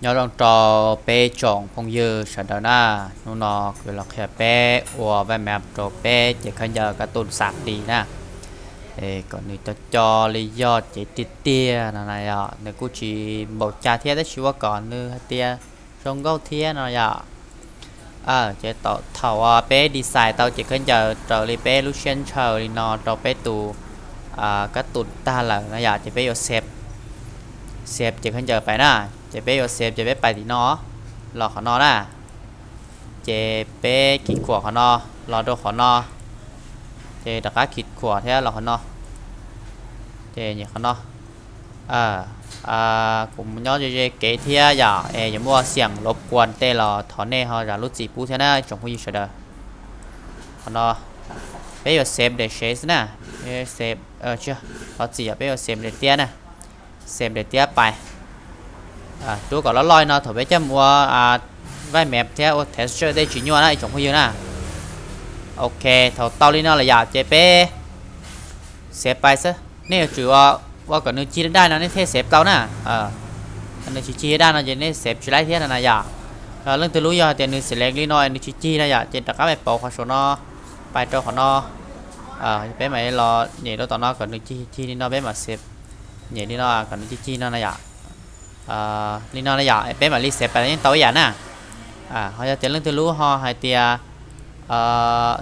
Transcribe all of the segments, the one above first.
Nyob zoo rau peb tsoom phooj ywg sawv daws na, hnub no kuv los qhia peb ua web map rau peb cev khaub ncaws kab tus xam plis na, kom nws co co li yog cev tiag tiag no na yom. Nws kuj tsis npaum cas thiab tab sis ua kom nws hais tias zoo nkauj thiab no yom. Ces thaum peb design tau cev khaub ncaws raws li peb lub siab ntshaw li no rau peb tus kab tus tag lawm no yom, ces peb yuav save, save cev khaub ncaws pais na. Ces peb yuav save ces peb pais tim no, los qhov no na. Ces peb khij khuam qhov no, los rau qhov no, ces rov qab khij khuam thiab los qhov no, ces nyem qhov no. Kuv mus nyob ze ze kev thiab yom, es yuav muaj xiam lov kuas tej los thov nej ho zam lub txim pub thiab na ib tsoom phooj ywg sawv daws. Qhov no peb yuav save daim sev xwb na, save, thov txim yom, peb yuav save daim tiab na, save daim tiab pais. Rub kom loj loj li no thaum peb coj mus ua web map thiab ua texture tej tsis nyuaj na ib tsoom phooj ywg na. Ok, thaum tau li no lawm yom ces peb save pais xwb. Nej yuav tsum ua kom nws cig daj daj no nej thiaj save tau na. Nws tsis cig daj no ces nej save tsis laib thiab no na yom. Leej twg lub yog hais tias nws select li no nws tsis cig no yom ces rov qab pais pauv qhov saum no, pais rau qhov no. Peb mam li los nyem rau tom no kom nws cig cig li no, peb mam save, nyem li no kom nws cig cig no na yom. Li no na yom, peb mam li save pais los yeej tau ib yam na. Ho yog tias leej twg lub ho hais tias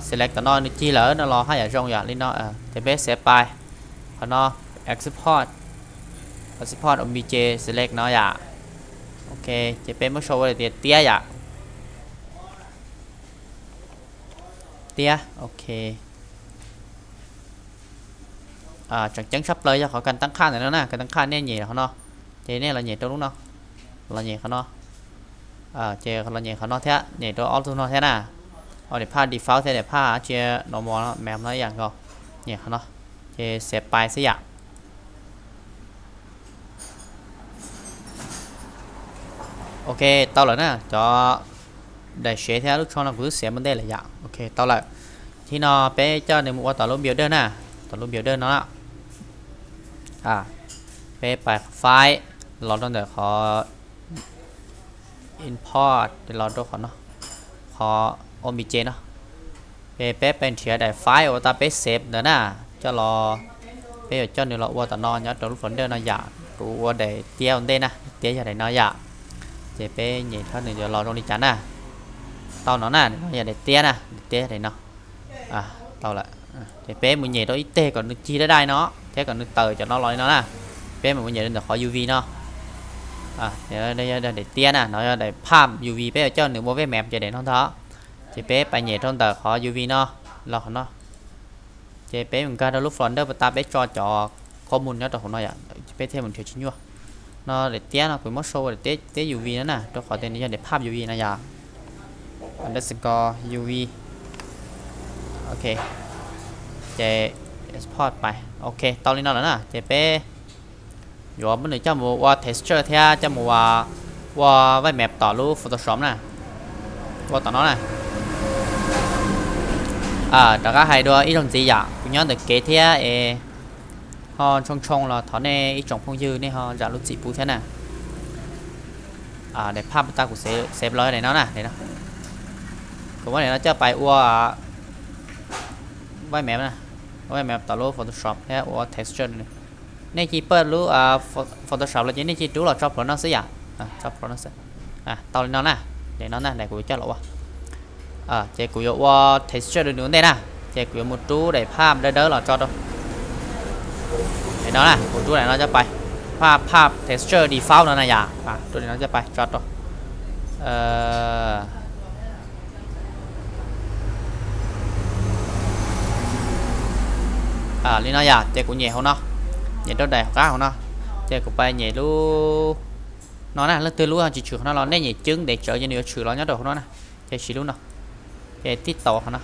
select tom no nws cig lawm no los haj yam zoo yom. Li no ces peb save pais, qhov no export, export obj select no yom. Ok, ces peb muab sau ua tias tiab yom, tiab. Ok, tseem ceeb tshaj plaws yog qhov kas tab qhaj ntawm no na, kas tab qhaj nej nyem qhov no, ces nej los nyem rau lub no, los nyem qhov no, ces los nyem qhov no thiab nyem rau ob tug no thiab na. Daim phaj default thiab daim phaj tsis normal map no ib yam nkaus, nyem qhov no, ces save pais xwb yom. Ok, tau lawm na, cov daim sev thiab lub tsho no kuv twb save ua ntej lawm yom. Ok, tau lawm. Thib no peb coj nws mus ua tom lub builder na, tom lub builder no. Peb pais file, los rau ntawm qhov import, los rau qhov no, qhov obj no. Ces peb pais nrhiav daim file uas tau peb save ntawd na, coj los, peb yuav coj nws los ua tom no nyob rau lub folder no yom. Kuv ua daim tiab ua ntej na, tiab yog daim no yom. Ces peb nyem saib nws yuav los zoo li cas na. Tau no na, no yog daim tiab na, daim tiab yog daim no. Tau lawm. Ces peb mus nyem rau ib teg kom nws cig daj daj no thiab kom nws tawm cov no los li no na. Peb mus nyem rau ntawm qhov U V no. Yog daim tiab na, no yog daim phaj U V peb yuav coj nws ua web map ces daim no ntag. Ces peb pais nyem rau ntawm qhov U V no, los qhov no. Ces peb mus nkag rau lub folder uas tau peb tso cov qhob mus nyob rau hauv no yom, peb thiaj mus nrhiav tsis nyuaj. No daim tiab no kuv muab sau ua daim tiab U V no na, rau qhov tias nws yog daim phaj U V no yom. Underscore U V. Ok, ces export pais. Ok, tau li no lawm na, ces peb yuav muab nws coj mus ua texture thiab coj mus ua web map tom lub Photoshop na, ua tom no na. Rov qab hais dua ib zaug ntxiv yom, kuv nyob ntawm kev thiab es ho ntshoo ntshoo los thov nej ib tsoom phooj ywg nej ho zam lub txim pub thiab na. Daim phaj uas tau kuv save los daim no na, daim no. Kuv muab daim no coj pais ua web map na, web map tom lub Photoshop thiab ua texture. Nej cia li pab lub Photoshop los ces nej cia li rub los tso plhuav no xwb yom, tso plhuav no xwb. Tau li no na, daim no na, daim kuv yuav coj los ua. Ces kuv yuav ua texture nws ua ntej na, ces kuv yuav mus rub daim phaj dawb dawb los tso rau. Daim no na, kuv rub daim no coj pais, phaj, phaj texture default no na yom, rub daim no coj pais tso rau. Li no yom, ces kuv nyem hauv no, nyem rau daim hauv qab hauv no, ces kuv pais nyem lub no na, leej twg lub tsis tshwm qhov no los nej nyem ceeb ntev tsawv ces nws yuav tshwm los nyob rau hauv no na, ces siv lub no, ces tib tau qhov no.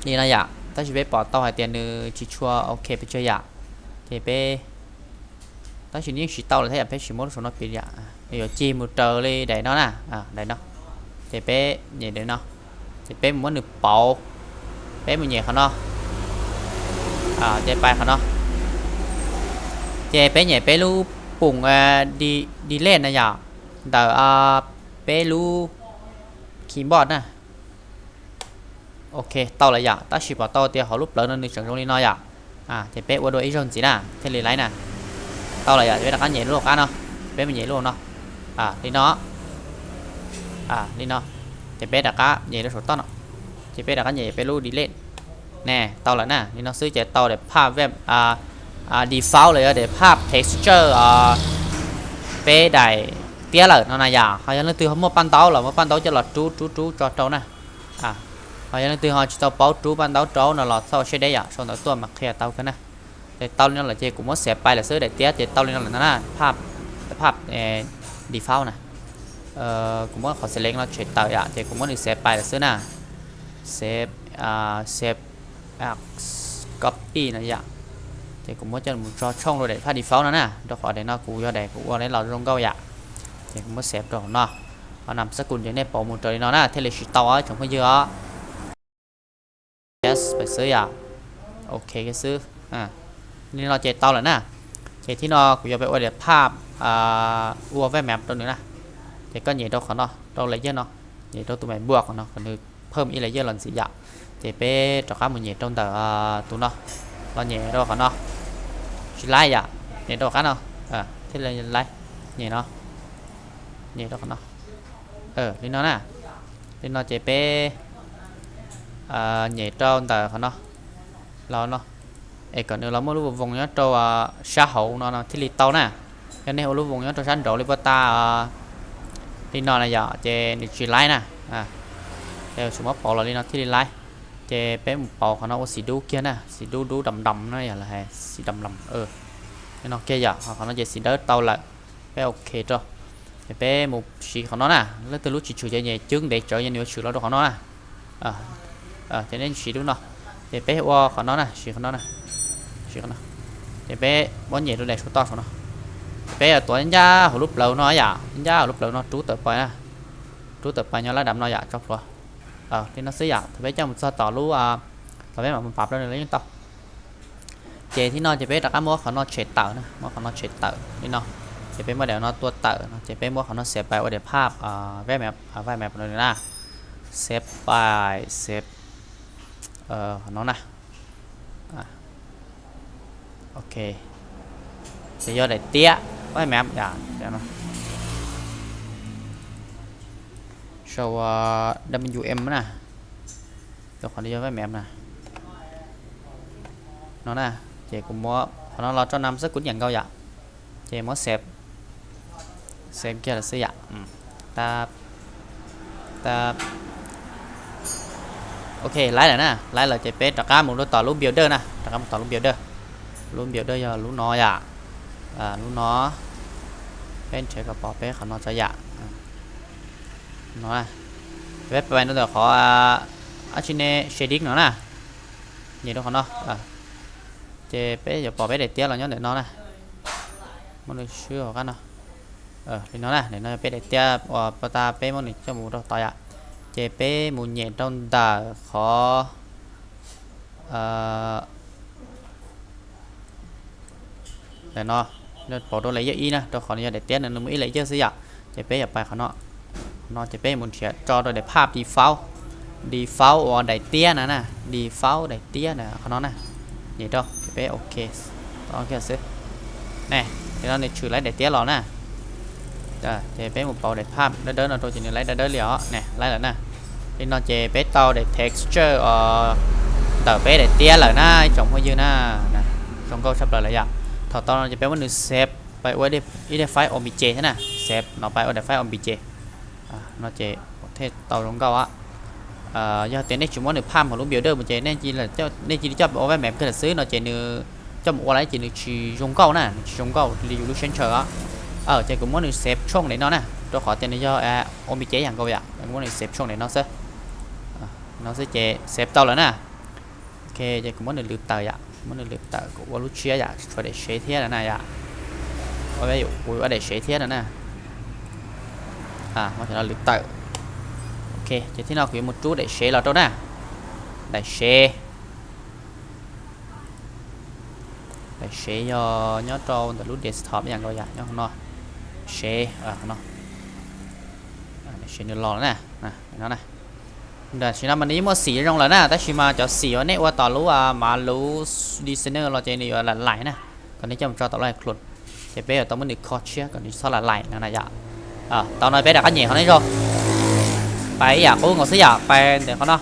Li no yom, tab sis peb pom tau hais tias nws tsis tshua ok pes tsawg yom, ces peb, tab sis nws yeej siv tau lawm thiab yom, peb tsis muab lub saum no piv yom, nws yuav cig mus raws li daim no na, daim no, ces peb nyem daim no, ces peb mus muab nws pauv, peb mus nyem qhov no, ces pais qhov no, ces peb nyem peb lub Pum delete na yom, ntawm peb lub keyboard na. Ok, tau lawm yom, tab sis pom tau tias hauv lub plawv no nws tseem zoo li no yom. Ces peb ua dua ib zaug ntxiv na thiaj li laib na. Tau lawm yom, ces peb rov qab nyem lub qab no, peb mus nyem lub no. Li no, li no, ces peb rov qab nyem rau saum toj no, ces peb rov qab nyem peb lub delete. Ne, tau lawm na, li no xwb ces tau daim phaj web default los yog daim phaj texture peb daim tiab lawm no na yom. Ho yog leej twg ho muaj paj ntaub los muab paj ntaub coj los rub rub rub tso rau na. Ho yog leej twg ho tsis tau paub rub paj ntaub rau no los txhob ua siab deb yom, sau ntawv tuaj mas qhia tau kawg na. Ces tau li no lawm ces kuv muab xev pais lawm xwb, daim tiab ces tau li no lawm na, phaj, phaj default na. Kuv muab qhov xev leev no tshem tawm yom, ces kuv muab nws xev pais lawm xwb na. Xev, xev copy no yom. Ces kuv muab coj mus tso tshooj rau daim phaj default no na, rau qhov daim no kuv yog daim kuv ua los zoo nkauj yom. Ces kuv muab xev rau hauv no. Ho nam xab kus ces nej pauv mus raws li no na thiaj li siv tau os tsoom phooj ywg os. Yes, pais xwb yom. Ok xwb. Li no ces tau lawm na. Ces thib no kuv yuav pais ua daim phaj ua web map rau nws na. Ces koj nyem rau qhov no, rau layer no, nyem rau tus maiv npua qhov no kom nws phawj ib layer los ntxiv yom. Ces peb rov qab mus nyem rau ntawm tus no, los nyem rau qhov no. Tsis laib yom, nyem rau qab no thiaj li laib. Nyem no, nyem rau qhov no. Li no na. Li no ces peb nyem rau ntawm qhov no los no, es kom nws los muaj lub voos nyob rau sab hauv no no thiaj li tau na. Yog nej ua lub voos nyob rau sab nraud li puag ta li no na yom, ces nws tsis laib na. Ces tsuas muab pauv los li no thiaj li laib. Ces peb mus pauv qhov no ua xim dub kiag na, xim dub dub dam dam na yom, los hais xim dam dam. Li no kiag yom, qhov no ces xim dawb tau lawm. Peb ok rau. Ces peb mus siv qhov no na, leej twg lub tsis tshwm ces nyem cwb ntev tsawv ces nws yuav tshwm los rau qhov no na. Ces nej siv lub no, ces peb ua qhov no na, siv qhov no na, siv qhov no. Ces peb muab nyem rau daim saum toj saum no. Peb yuav tuav ncaj hauv lub plawv no yom, ncaj hauv lub plawv no rub tawm pais na, rub tawm pais nyob lab dam no yom, tso plhuav. Li no xwb yom, thaum peb coj mus txog tom lub, thaum peb mam mus pab rau nws los yeej tau. Ces thib no ces peb rov qab muab qhov no tshem tawm na, muab qhov no tshem tawm li no. Ces peb muab daim no tua tawm no, ces peb muab qhov no xev pais ua daim phaj, vaj map no na. Xev pais, xev qhov no na. Ok, ces yog daim tiab vaj map yom, sau W M na, rau qhov yog vaj map na. No na, ces kuv muab qhov no los tso nam xab kuv yam nkaus yom, ces muab xev, xev kiag lawm xwb yom. Tab, tab, ok, laib lawm na, laib lawm ces peb rov qab mus rau tom lub builder na, rov qab mus tom lub builder. Lub builder yog lub no yom, lub no, peb nrhiav kom pom peb qhov no tso yom. No, peb pais rau ntawm qhov, ab tsi ne, shading no na, nyem rau qhov no. Ces peb yuav pom peb daim tiab los nyob ntawm no na. Muab nws swb hauv qab no. Li no na, nim no yog peb daim tiab uas puag ta peb muab nws coj mus rau tod yom. Ces peb mus nyem rau ntawm qhov ntawm no, pauv rau layer ib na, rau qhov nws yog daim tiab no nws muaj ib layer xwb yom. Ces peb yuav pais qhov no, qhov no ces peb mus nrhiav tso rau daim phaj default, default uas daim tiab na na, default daim tiab na qhov no na. Nyem rau ces peb ok, tau kiag xwb. Ne, ces no nws tshwm laib daim tiab los na. Ces peb mus pauv daim phaj dawb dawb no rau ces nws laib dawb dawb li os ne, laib lawm na. Li no ces peb tau daim texture os ntawm peb daim tiab lawm na ib tsoom phooj ywg na. Zoo nkauj tshaj plaws lawm yom. Thaum tau no ces peb muab nws save pais ua ib daim file obj thiab na, save no pais ua daim file obj. No ces thiaj tau zoo nkauj. Yog tias nej tsis muab nws phaj hauv lub builder mus ces nej cia li coj ua vaj map kiag lawm xwb no ces nws coj mus ua lawm ces nws tsis zoo nkauj na, nws tsis zoo nkauj li yus lub siab ntshaw os. Ces kuv muab nws save tshooj li no na, rau qhov tias nws yog obj yam nkaus yom, kuv muab nws save tshooj li no xwb. No xwb ces save tau lawm na. Ok, ces kuv muab nws lwv tawm yom, muab nws lwv tawm kuv ua lub tshiab yom, tshuav daim sev thiab no na yom. Ua, kuv ua daim sev thiab no na. Muab cov no lwv tawm. Ok, ces thib no kuv yuav mus rub daim sev los rau na. Daim sev, daim Sev yog nyob rau ntawm lub desktop ib yam nkaus yom, nyob no. Sev, sev nws los na, no na. Tam sim no mas nws yeej muaj xim zoo lawm na, tab sis mas cov xim uas nej ua tom lub mav lub designer los ces nws yuav lam laim na, kom nej coj mus tso tom lub icloud. Ces peb yuav tau muab nws kho tshiab kom nws txhob lam laim no na yom. Tau no peb rov qab nyem qhov no ib zaug. Pais ib yam qub nkaus xwb yom, pais ntawm qhov no.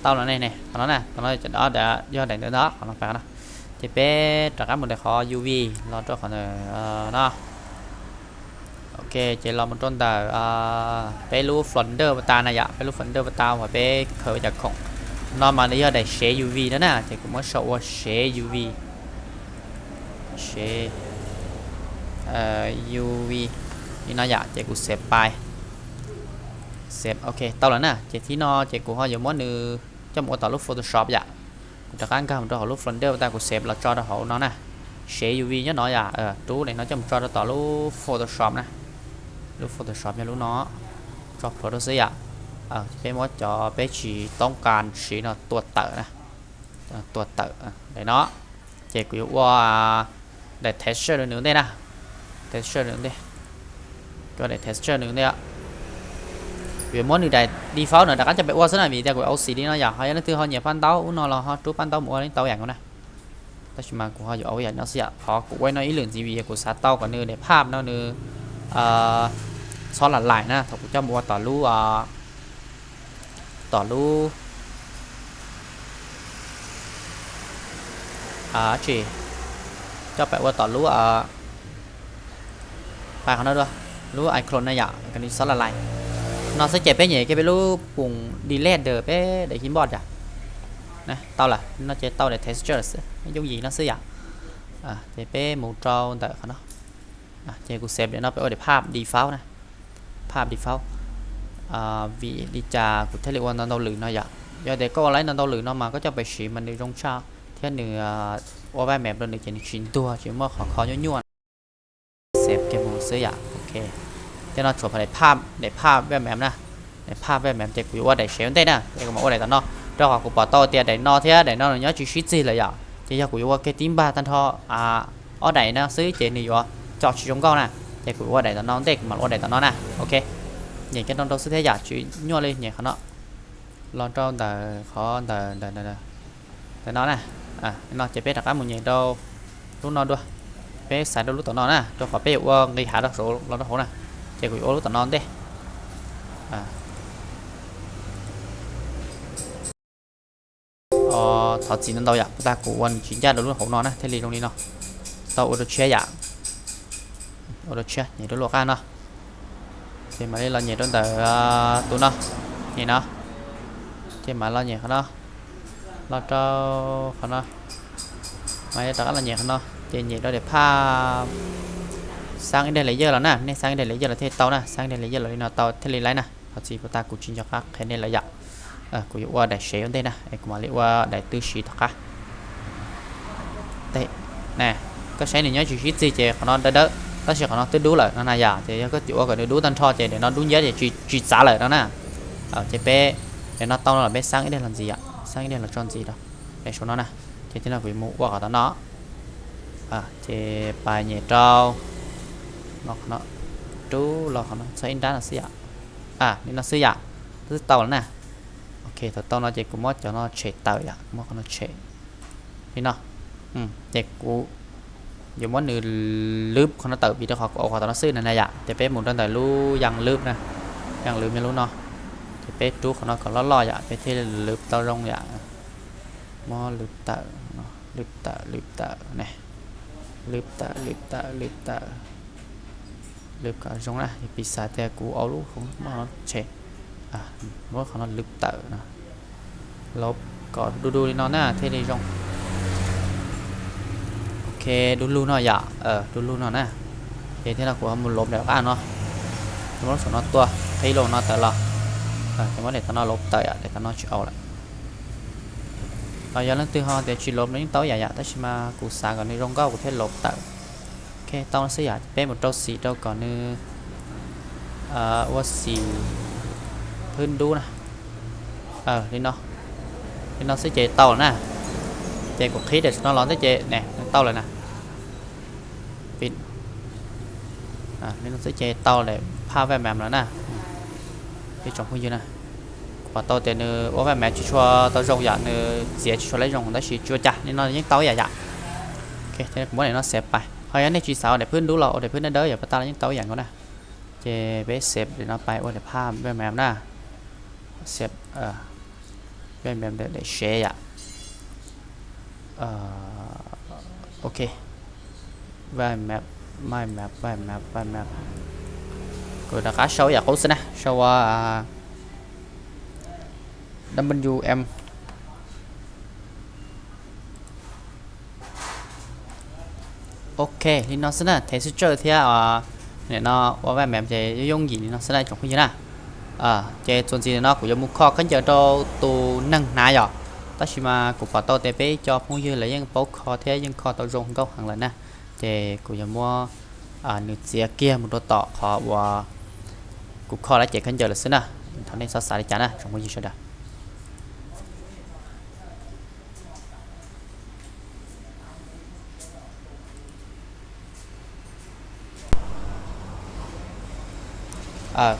Tau los ne, qhov no na, qhov no yog daim ntawd ntag, qhov no pais qhov no. Ces peb rov qab mus ntawm qhov U V los rau qhov ntawm no. Ok, ces los mus rau ntawm peb lub folder pas tas na yom, peb lub folder pas tas uas peb khaws ua cov khoom. No mas nws yog daim sev U V no na, ces kuv muab sau ua sev U V. Sev U V li no yom, ces kuv xav pais. Xav, ok, tau lawm na, ces thib no ces kuv ho yuav muab nws coj mus ua tom lub Photoshop yom. Kuv rov qab nkag mus rau hauv lub folder pas tas kuv xav los tso rau hauv no na. Sev U V nyob no yom, rub daim no coj mus tso rau tom lub Photoshop na. Lub Photoshop yog lub no, tso plhuav rau xwb yom. Peb muab cov peb tsis toob kas siv no tua tawm na. Tua tawm daim no, ces kuv yuav ua daim texture rau nws ua ntej na. Texture rau nws ua ntej. Kuv ua daim texture rau nws ua ntej. Kuv yuav muab nws daim default no rov qab coj pem ua xwb na, vim tias kuv au xim li no yom, ho yog leej twg ho nyiam paj ntaub ub no los ho rub paj ntaub mus ua li tau ib yam nkaus na. Tab sis mas kuv ho yuav au ib yam no xwb yom, qhov kuv ua no ib lwm ntxiv vim kuv xav tau kom nws daim phaj no nws txhob lam laim na, thaum kuv coj mus ua tom lub, tom lub, tsis, coj pem ua tom lub, pais qhov no dua, lub icloud na yom, kom nws txhob lam laim. No xwb ces peb nyem kiag peb lub pum delete peb daim keyboard yom. Tau lawm, no ces tau daim texture xwb, yooj yim no xwb yom. Ces peb mus rau ntawm qhov no. Ces kuv xav daim no peb ua daim phaj default na. Phaj default. Vim li cas kuv thiaj li ua ntau ntau lwm no yom? Yog tias koj ua lawm ntau ntau lwm no mas koj coj pem siv mas nws zoo tshaj thiab nws ua vaj mem rau nws ces nws tsis ntuag tsis muaj qhov kho nyuaj nyuaj. Xav kiag mus xwb yom, ok. Tej no tshuav daim phaj, daim phaj vaj mem na. Daim phaj vaj mem ces kuv yuav ua daim sev ua ntej na, ces kuv mam ua daim tom no, rau qhov kuv pom tau tias daim no thiab daim no nws nyob tsis sib txig lawm yom, ces yog kuv yuav ua kiag tib npag tag nrho ob daim no xwb ces nws yuav co tsis zoo nkauj na. Ces kuv ua daim tom no ntej kuv mam ua daim tom no na, ok. Nyem kiag rau rau xwb thiab yom, tsis nyuaj li, nyem qhov no. Los rau ntawm qhov ntawm ntawm ntawm no na. No ces peb rov qab mus nyem rau lub no dua. Peb xaiv rau lub tom no na, rau qhov peb yuav ua nqis hav rau saud los rau hauv na. Ces kuv yuav ua lub tom no ntej. Thov txim ntau ntau yom, puas tas kuv ua tsis ncaj rau lub hauv no na, thiaj li zoo li no. Tau ua rau tshiab yom. Ua rau tshiab, nyem rau lub qab no. Ces mam li los nyem rau ntawm tus no, nyem no. Ces mam los nyem qhov no, los rau qhov no. Mam li rov qab los nyem qhov no, ces nyem rau daim phaj xab ib daim layer los na, nej xab ib daim layer los thiaj tau na, xab ib daim layer los li no tau thiaj li laib na. Thov txim puas tas kuv tsis nco qab qhia nej lawm yom. Kuv yuav ua daim sev ua ntej na, es kuv mam li ua daim twb siv tom qab. Koj saib nws nyob tsis sib txig ces qhov no dawb dawb, tab sis qhov no twb dub lawm no na yom. Ces yog koj tsis ua kom nws dub tag nrho ces daim no dub nciab ces tsis txav lawm no na. Ces peb, daim no tau no los peb xab ib daim los ntxiv yom, xab ib daim los tso ntxiv rau daim saum no na. Ces thiaj no kuv yuav mus ua qhov tom no. Ces pais nyem rau, no qhov no, rub los qhov no txog ib nrab no xwb yom. Li no xwb yom, twb tau lawm na. Ok, thaum tau no ces kuv muab cov no tshem tawm yom, muab qhov no tshem li no. Ces kuv yuav muab nws lwb qhov no tawm vim rau qhov kuv ua qhov tom no xwb na na yom. Ces peb mus rau ntawm lub yaj lwb na, yaj lwb yog lub no. Ces peb rub qhov no kom loj loj yom, peb thiaj li lwb tau zoo yom. Muab lwb tawm, lwb tawm, lwb tawm ne, lwb tawm, lwb tawm, lwb tawm, lwb kom zoo na, piv xam tias kuv ua lub hauv muab qhov no tshem, muab qhov no lwb tawm no, lov kom du du li no na thiaj li zoo. Ok, du lug no yom, du lug no na. Ces thiaj no kuv mus lov daim qab no, muab lub saum no tua, qhib lub no tawm los, ces muab daim tom no lov tawm yom, daim tom no tsis au lawm. Los yog leej twg ho tias tsis lov los yeej tau ib yam yom, tab sis mas kuv xav kom nws zoo nkauj kuv thiaj lov tawm. Ok, tau no xwb yom, peb mus rau xim rau kom nws ua xim phwb dub na. Li no, li no xwb ces tau lawm na. Ces kuv qhib daim no los ntej ces ne, nws tau lawm na. Pin, li no xwb ces tau lawm phaj webmap lawm na. Ib tsoom phooj ywg na, kuv pom tau tias nws ua webmap tsis tshua tau zoo yom, nws txiav tsis tshua laib zoo tab sis tsis ua cas, li no yeej tau ib yam yom. Ok, kuv muab daim no xav pais, ho yog nej tsis xav ua daim phwb dub los ua daim phwb dawb dawb yom, pas tas los yeej tau ib yam nkaus na. Ces peb xav daim no pais ua daim phaj webmap na. Xav webmap daim sev yom. Ok, webmap, webmap, webmap, webmap. Kuv rov qab sau ib yam qub xwb na, sau ua W M. Ok, li no xwb na, thev xwb tsawj thiab. Nim no ua webmap ces yooj yooj yim li no xwb na tsoom phooj ywg na. Ces txuas ntxiv no kuv yuav mus kho khaub ncaws rau tus neeg hnav yom, tab sis mas kuv pom tau tias peb cov phooj ywg lawv yeej paub kho thiab yeej kho tau zoo nkauj heev lawm na. Ces kuv yuav muab nws txiav kiag mus rau tom qhov uas kuv kho lawv cev khaub ncaws lawm xwb na. Thov nej txhob xav li cas na tsoom phooj ywg sawv daws.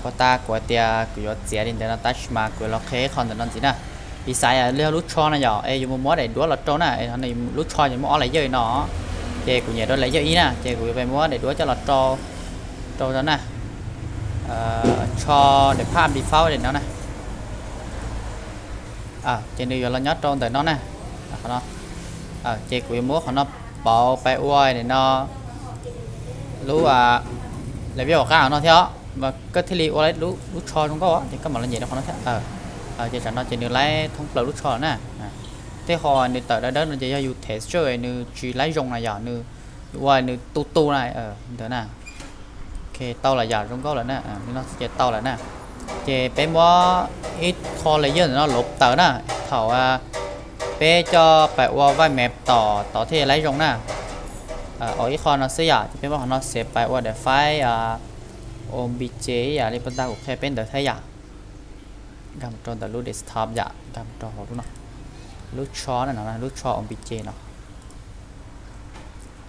Pov tas kuv hais tias kuv yuav txiav li ntawd no tab sis mas kuv yuav los qhia ib qho ntawm no ntxiv na. Piv xam yog lub tsho no yom, es yuav mus muab daim duab los rau na, lub tsho yuav muab ob layer no, ces kuv nyem rau layer ib na, ces kuv yuav muab daim duab coj los rau, rau no na, tsho daim phaj default daim no na. Ces nws yuav los nyob rau ntawm no na, qhov no. Ces kuv yuav muab qhov no pauv pais ua nim no lub layer hauv qab no thiab os, mas koj thiaj li ua lub tsho zoo nkauj, ces koj mam los nyem rau qhov no thiab. Ces tsam no ces nws laib thoob plaws lub tsho lawm na. Tej qhov nws tawm dawb dawb no ces yog yus texture nws tsis laib zoo na yom, nws ua nws tu tu na, ntawd na. Ok, tau lawm yom, zoo nkauj lawm na, li no xwb ces tau lawm na. Ces peb muab ib qho layer ntawm no los tawm na, thaum peb coj pais ua webmap tom tod thiaj laib zoo na. Ib qho no xwb yom, ces peb muab qhov no xav pais ua daim file obj ib yam li pab ntag kuv qhia peb ntawd thiab yom. Nkag mus rau ntawm lub desktop yom, nkag mus rau hauv lub no, lub tsho no, lub tsho obj no.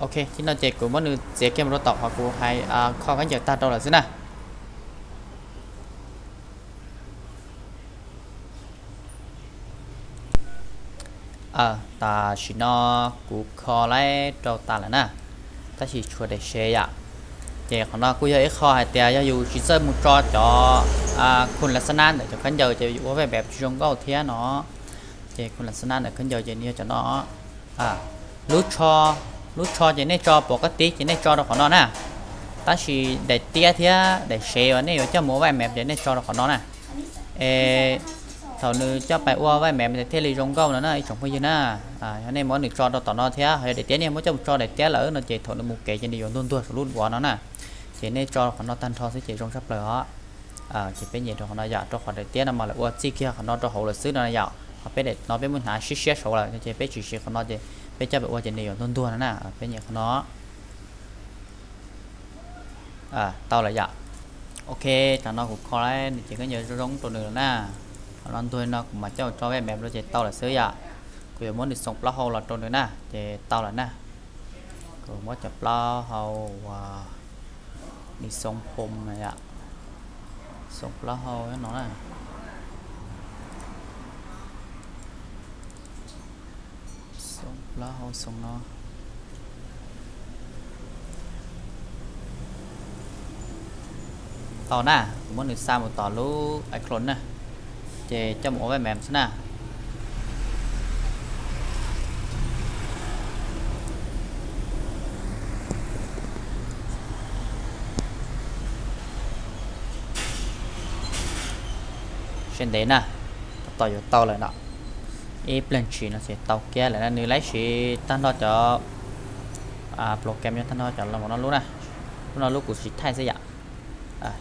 Ok, thib no ces kuv muab nws txiav kiag mus rau tom qhov kuv hais kho khaub ncaws tag rau lawm xwb na. Tam sim no kuv kho laib rau tas lawm na, tab sis tshuav daim sev yom. Ces qhov no kuj yog ib qho hais tias yog yus tsis txawj mus tso cov khun las xab nab ntawm cov khaub ncaws ces yus ua webmap tsis zoo nkauj thiab no. Ces khun las xab nab ntawm khaub ncaws ces nws yog cov no. Lub tsho, lub tsho ces nej tso pom koj tib ces nej tso rau qhov no na. Tab sis daim tiab thiab daim sev uas nej yuav coj mus ua webmap ces nej tso rau qhov no na. Es thaum nws coj pais ua webmap ces thiaj li zoo nkauj no na ib tsoom phooj ywg na. Yog nej muab nws tso rau tom no thiab ho yog daim tiab nej muab coj mus tso daim tiab lawm no ces thaum nws mus kev ces nws yuav ntuag ntuag saum lub duav no na. Ces nej tso qhov no tag nrho xwb ces zoo tshaj plaws os. Ces peb nyem rau qhov no yom, rau qhov daim tiab no mas lawv ua txij kiag qhov no rau hauv lawm xwb no yom. Ho peb daim no peb muab hnav siab siab saud lawm ces peb tsis siv qhov no ces peb coj pem ua ces nws yuav ntuag ntuag no na. Peb nyem qhov no. Tau lawm yom. Ok, tam no kuv kho lawm nws ces koj nyias zoo zoo rau nws lawm na. Qhov no ntuag no kuv mam coj tso webmap rau ces tau lawm xwb yom. Kuv yuav muab nws xoom plaub hau los rau nws na ces tau lawm na. Kuv muab cov plaub hau uas nws xoom phom na yom, xoom plaub hau no na. Xoom plaub hau xoom no. Tau na, kuv muab nws xa mus tom lub icon na, ces coj mus ua webmap xwb na. Siab ntev na, tab tom yuav tau lawm no. Ib pliag ntshis no ces tau kiag lawm na. Nws laib siv tag nrho cov program, yog tag nrho cov los no lub na. Lub no lub kuv siv thaij xwb yom.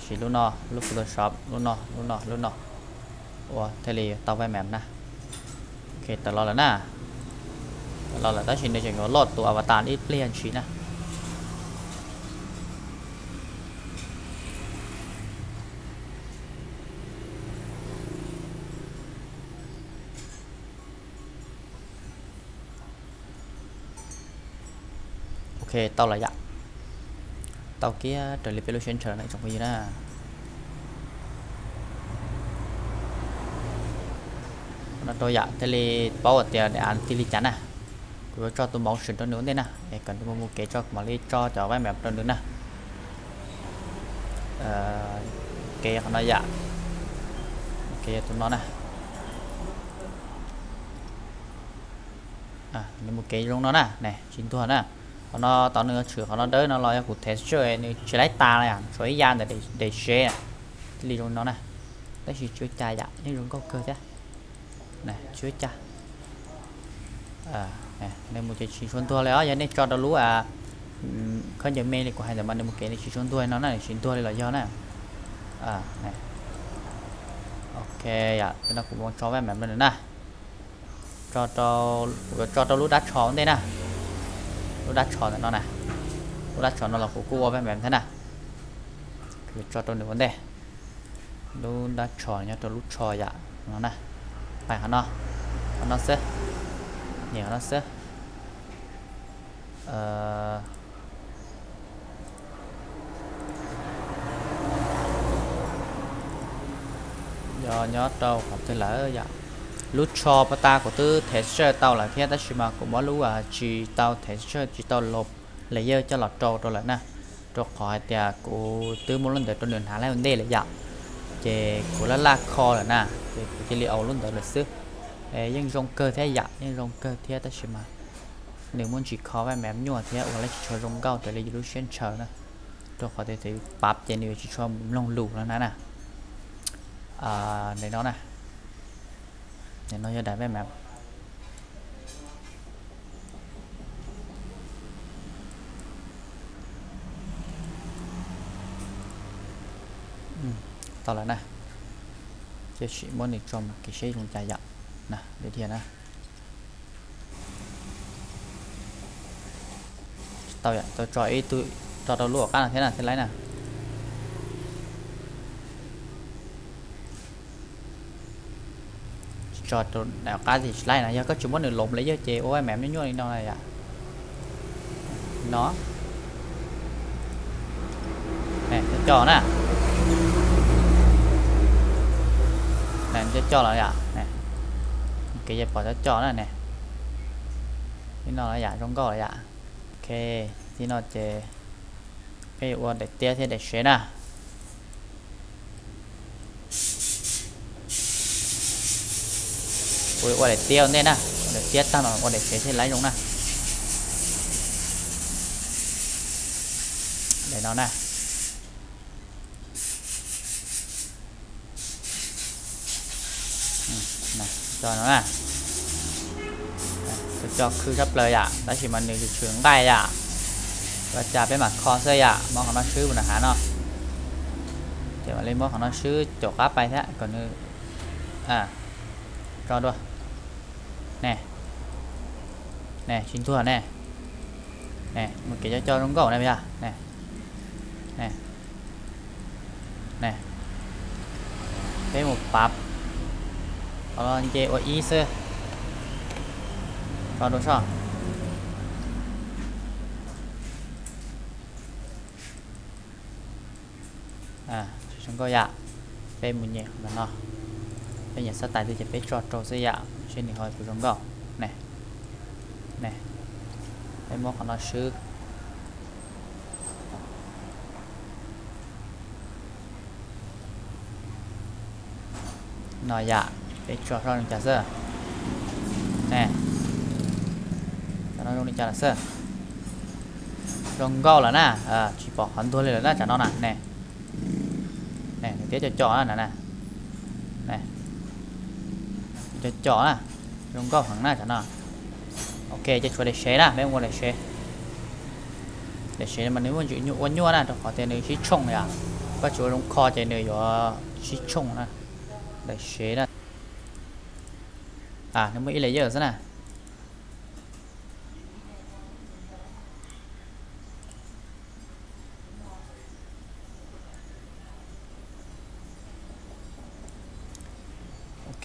Siv lub no, lub Photoshop, lub no, lub no, lub no, ua thiaj li tau webmap na. Ok, tawm los lawm na. Tawm los lawm tab sis nws tseem yuav load tus avatar ib pliag ntshis na. Ok, tau lawm yom. Tau kiag raws li peb lub siab ntshaw na ib tsoom phooj ywg na. No rau yam thiaj li paub tias daim av tig li cas na. Kuv yuav tso tus motion rau nws ua ntej na, es kom nws mus mus kev tso, kuv mam li tso cov vaj mem rau nws na. Kev qhov no yam, kev yog tus no na. Nws mus kev zoo no na, ne tsis ntuag na. Qhov no tau nws tshwm qhov no dawb no los yog kuv texture nws tsis laib tas no, tshuav ib ya ntawm daim sev thiaj li zoo no na. Tab sis tsis ua cas yam, yeej zoo nkauj kawg thiab. Tsis ua cas. Nws mus ces tsis tshua ntuag li os, yog nej tso rau lub khaub ncaws me li kuv hais ntawd mas nws mus kev nws tsis tshua ntuag li no na, nws tsis ntuag li los yog na. Ok, yam no kuv mus tso vaj mem rau nws na. Tso rau, kuv yuav tso rau lub dab tsho ua ntej na. Lub dab tsho ntawm no na, lub dab tsho no los kuv kuj ua vaj mem thiab na. Kuv yuav tso rau nws ua ntej. Lub dab tsho nyob rau lub tsho yam no na. Pais qhov no, qhov no xwb, nyem qhov no xwb. Yog nyob rau qhov twg lawm yom? Lub tsho pas tas kuv twb texture tau lawm thiab tab sis mas kuv muab lub tsis tau texture tsis tau los layer coj los rau rau lawm na, rau qhov hais tias kuv twb muab lub ntawd rau nws hnav lawm ua ntej lawm yom, ces kuv laj laj kho lawm na, ces kuv cia li ua lub ntawd lawm xwb. Yeej zoo kawg thiab yom, yeej zoo kawg thiab tab sis mas nws muaj ntsis kho vaj mem nyuaj thiab ua lawv tsis tshua zoo nkauj raws li yus lub siab ntshaw na, rau qhov tias yus pab ces nws yuav tsis tshua mloog lus no na na. Ntawm no na, ntawm no yog daim vaj mem. Tau lawm na, cia sim muab nws tso mus kev seb zoo cas yom. Na, li thiaj na. Tsis tau yom, tau tso ib tug, tso rau lub hauv qab no thiab na thiaj laib na. Tso rau daim hauv qab tsis laib na, yog koj tsis muab nws los layer ces ua vaj mem nyuaj nyuaj li no na yom. No, cov coj na, cov coj los yom, kev yog pom cov coj na ne, li no los yom, zoo nkauj los yom. Ok, li no ces peb yuav ua daim tiab thiab daim sev na. Kuv yuav ua daim tiab ua ntej na, ua daim tiab tag no ua daim sev thiaj laib zoo na. Daim no na. Cov no na, cov coj khwv tshaj plaws yom, tab sis mas nws tshwm nqaij yom. Ua cas peb mam kho xwb yom, muab qhov no swb mus nram hav no, ces mam li muab qhov no swb caum qab pais thiab kom nws tso dua. Ne, ne, tsis ntuag ne. Ne, mus kev coj coj zoo nkauj na yom. Ne, ne, ne, peb mus pab qhov no nce ua ib xwb, tso dua soj. Zoo nkauj yom. Peb mus nyem qhov ntawm no, peb nyem xab tais twg ces peb tso rau xwb yom, seb nws ho puas zoo nkauj. Ne, ne, peb muab qhov no swb. No yom, peb tso soj li cas xwb. Ne, cov no zoo li cas lawm xwb. Zoo nkauj lawm na, tsis pom qhov ntuag li lawm na tsam no na ne. Ne, nws tiab co co na, ne, co co na, zoo nkauj heev na tsam no. Ok, ces tshuav daim sev na, peb ua daim sev. Daim sev mas nws muaj ntsis nyuaj, ua nyuaj na, rau qhov tias nws sib tshooj yom. Koj tsis ua zoo kho ces nws yuav sib tshooj na. Daim sev na, nws muaj ib layer xwb na.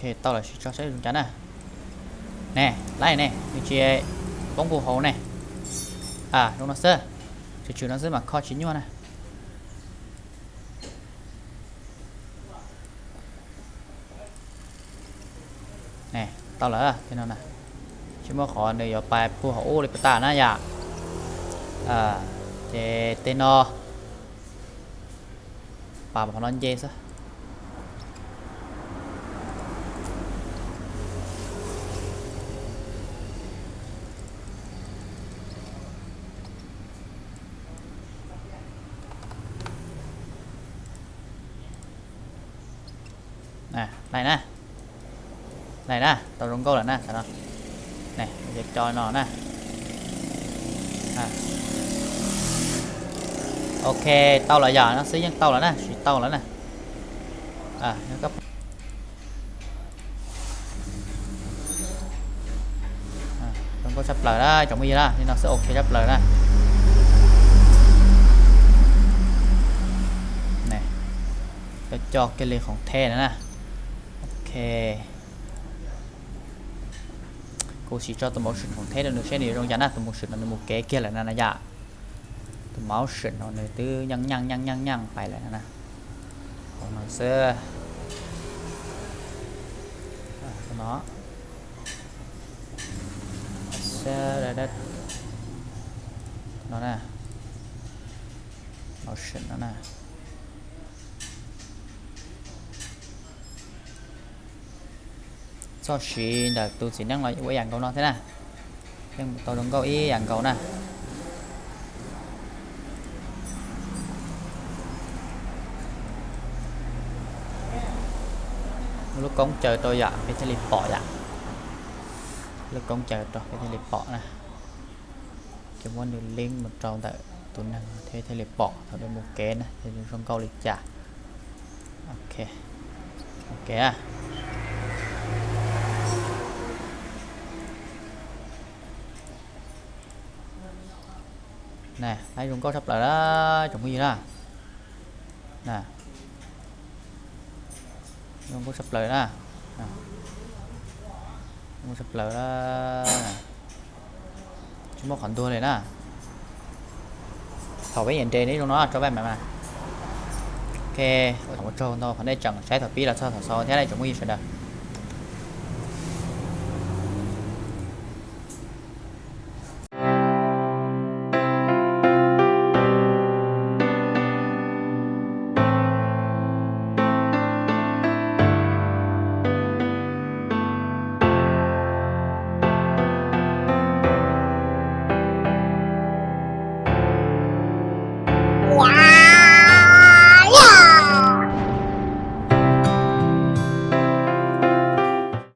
Ok, tau lawm, sim tso saib zoo cas na. Ne, laib ne, nws tsis poob puv hauv ne. Zoo no xwb, tshwm tshwm no xwb mas kho tsis nyuaj na. Tau lawm tej no na. Tsis muaj qhov nws yuav pais puag hauv ub li puas tas na yom. Ces tej no pas qhov no nce xwb. Laim na, laim na, tau zoo nkauj lawm na. Tam no, cov no na. Ok, tau lawm yom, no xwb yeej tau lawm na, tsis tau lawm na. Zoo nkauj tshaj plaws na tsoom phooj ywg na, li no xwb ok tshaj plaws na. Coj coj kiag li khoom theb na na. Ok. Kuv sim tso tus motion khoom theb rau nws seb nws yuav zoo cas na, tus motion no nws mus kev kiag lawm na na yom. Tus motion no nws twb nyeej nyeej nyeej nyeej nyeej pais lawm na. Hauv no xwb. No. No na. Motion no na. Txoj siv ntawm tus txiv neej los ua ib yam nkaus no thiab na. Yeej tau zoo nkauj ib yam nkaus na. Muaj lub koob caw rau yom peb thiaj li pom yom. Lub koob caw rau peb thiaj li pom na. Ces muab nws link mus rau ntawm tus neeg thiab thiaj li pom thaum nws mus kev na thiaj li zoo nkauj li cas. Ok, ok. Na, laib zoo nkauj tshaj plaws na tsoom phooj ywg na. Zoo nkauj tshaj plaws na. Zoo nkauj tshaj plaws na. Tsis muaj qhov ntuag li na. Thaum peb nyiam nres neb zoo no tso paj mas mas. Ok, ua tsaug ntau qhov nej tseem saib thaum pib los txog thaum xaus thiab tsoom phooj ywg sawv daws.